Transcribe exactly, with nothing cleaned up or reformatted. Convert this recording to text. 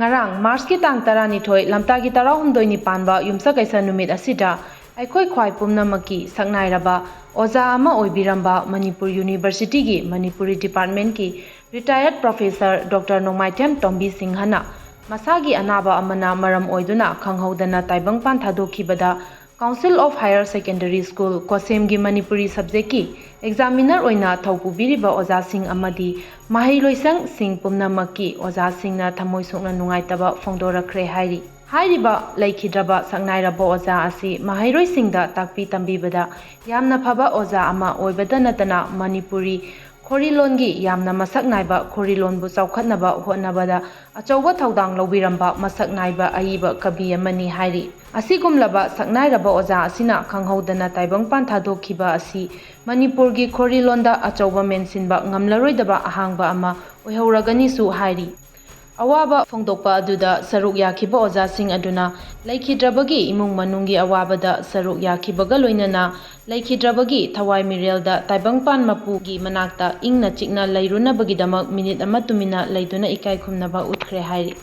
ꯉꯔꯥꯡ ꯃꯥꯔꯆꯀꯤ ꯇꯥꯡ ꯇꯔꯥꯅꯤꯊꯣꯏ, ꯂꯝꯇꯥꯒꯤ ꯇꯔꯥꯍꯨꯝꯗꯣꯏꯅꯤ ꯄꯥꯟꯕ ꯌꯨꯝꯁꯀꯩꯁ ꯅꯨꯃꯤꯠ ꯑꯁꯤꯗ ꯑꯩꯈꯣꯏ ꯈ꯭ꯋꯥꯏ ꯄꯨꯝꯅꯃꯛꯀꯤ ꯁꯛꯅꯥꯏꯔꯕ ꯑꯣꯖꯥ ꯑꯃ ꯑꯣꯏꯕꯤꯔꯝꯕ ꯃꯅꯤꯄꯨꯔ ꯌꯨꯅꯤꯚꯔꯁꯤꯇꯤꯒꯤ ꯃꯅꯤꯄꯨꯔꯤ ꯗꯤꯄꯥꯔꯠꯃꯦꯟꯀꯤ retired professor doctor Nongmaithem Tombi ꯁꯤꯡꯍꯅ ꯃꯁꯥꯒꯤ ꯑꯅꯥꯕ ꯑꯃꯅ ꯃꯔꯝ ꯑꯣꯏꯗꯨꯅ ꯈꯪꯍꯧꯗꯅ ꯇꯥꯏꯕꯪꯄꯥꯟ ꯊꯥꯗꯣꯛꯈꯤꯕꯗ Council of Higher Secondary School, ꯀꯣꯁꯦꯝꯒꯤ ꯃꯅꯤꯄꯨꯔꯤ ꯁꯕꯖꯦꯛꯀꯤ ꯑꯦꯛꯖꯥꯃꯤꯅꯔ ꯑꯣꯏꯅ ꯊꯧ ꯄꯨꯕꯤꯔꯤꯕ ꯑꯣꯖꯥꯁꯤꯡ ꯑꯃꯗꯤ ꯃꯍꯩꯂꯣꯏꯁꯪꯁꯤꯡ ꯄꯨꯝꯅꯃꯛꯀꯤ ꯑꯣꯖꯥꯁꯤꯡꯅ ꯊꯃꯣꯏ ꯁꯣꯛꯅ ꯅꯨꯡꯉꯥꯏꯇꯕ ꯐꯣꯡꯗꯣꯔꯛꯈ꯭ꯔꯦ ꯍꯥꯏꯔꯤ꯫ ꯍꯥꯏꯔꯤꯕ ꯂꯩꯈꯤꯗ꯭ꯔꯕ ꯁꯛꯅꯥꯏꯔꯕ ꯑꯣꯖꯥ ꯑꯁꯤ ꯃꯍꯩꯔꯣꯏꯁꯤꯡꯗ ꯇꯥꯛꯄꯤ ꯇꯝꯕꯤꯕꯗ ꯌꯥꯝꯅ ꯐꯕ ꯑꯣꯖꯥ ꯑꯃ ꯑꯣꯏꯕꯗ ꯅꯠꯇꯅ ꯃꯅꯤꯄꯨꯔꯤ ꯈꯣꯔꯤꯂꯣꯟꯒꯤ ꯌꯥꯝꯅ ꯃꯁꯛ ꯅꯥꯏꯕ ꯈꯣꯔꯤꯂꯣꯟꯕꯨ ꯆꯥꯎꯈꯠꯅꯕ ꯍꯣꯠꯅꯕꯗ ꯑꯆꯧꯕ ꯊꯧꯗꯥꯡ ꯂꯧꯕꯤꯔꯝꯕ ꯃꯁꯛ ꯅꯥꯏꯕ ꯑꯏꯕ ꯀꯕꯤ ꯑꯃꯅꯤ ꯍꯥꯏꯔꯤ꯫ ꯑꯁꯤꯒꯨꯝꯂꯕ ꯁꯛꯅꯥꯏꯔꯕ ꯑꯣꯖꯥ ꯑꯁꯤꯅ ꯈꯪꯍꯧꯗꯅ ꯇꯥꯏꯕꯪꯄꯥꯟ ꯊꯥꯗꯣꯛꯈꯤꯕ ꯑꯁꯤ ꯃꯅꯤꯄꯨꯔꯒꯤ ꯈꯣꯔꯤꯂꯣꯟꯗ ꯑꯆꯧꯕ ꯃꯦꯟꯁꯤꯟꯕ ꯉꯝꯂꯔꯣꯏꯗꯕ ꯑꯍꯥꯡꯕ ꯑꯃ ꯑꯣꯏꯍꯧꯔꯒꯅꯤꯁꯨ ꯍꯥꯏꯔꯤ꯫ ꯑꯋꯥꯕ ꯐꯣꯡꯗꯣꯛꯄ ꯑꯗꯨꯗ ꯁꯔꯨꯛ ꯌꯥꯈꯤꯕ ꯑꯣꯖꯥꯁꯤꯡ ꯑꯗꯨꯅ ꯂꯩꯈꯤꯗ꯭ꯔꯕꯒꯤ ꯏꯃꯨꯡ ꯃꯅꯨꯡꯒꯤ ꯑꯋꯥꯕꯗ ꯁꯔꯨꯛ ꯌꯥꯈꯤꯕꯒ ꯂꯣꯏꯅꯅ ꯂꯩꯈꯤꯗ꯭ꯔꯕꯒꯤ ꯊꯋꯥꯏ ꯃꯤꯔꯦꯜꯗ ꯇꯥꯏꯕꯪꯄꯥꯟ ꯃꯄꯨꯒꯤ ꯃꯅꯥꯛꯇ ꯏꯪꯅ ꯆꯤꯛꯅ ꯂꯩꯔꯨꯅꯕꯒꯤꯗꯃꯛ ꯃꯤꯅꯤꯠ ꯑꯃ ꯇꯨꯃꯤꯟꯅ ꯂꯩꯗꯨꯅ ꯏꯀꯥꯏ ꯈꯨꯝꯅꯕ ꯎꯠꯈ꯭ꯔꯦ ꯍꯥꯏꯔꯤ꯫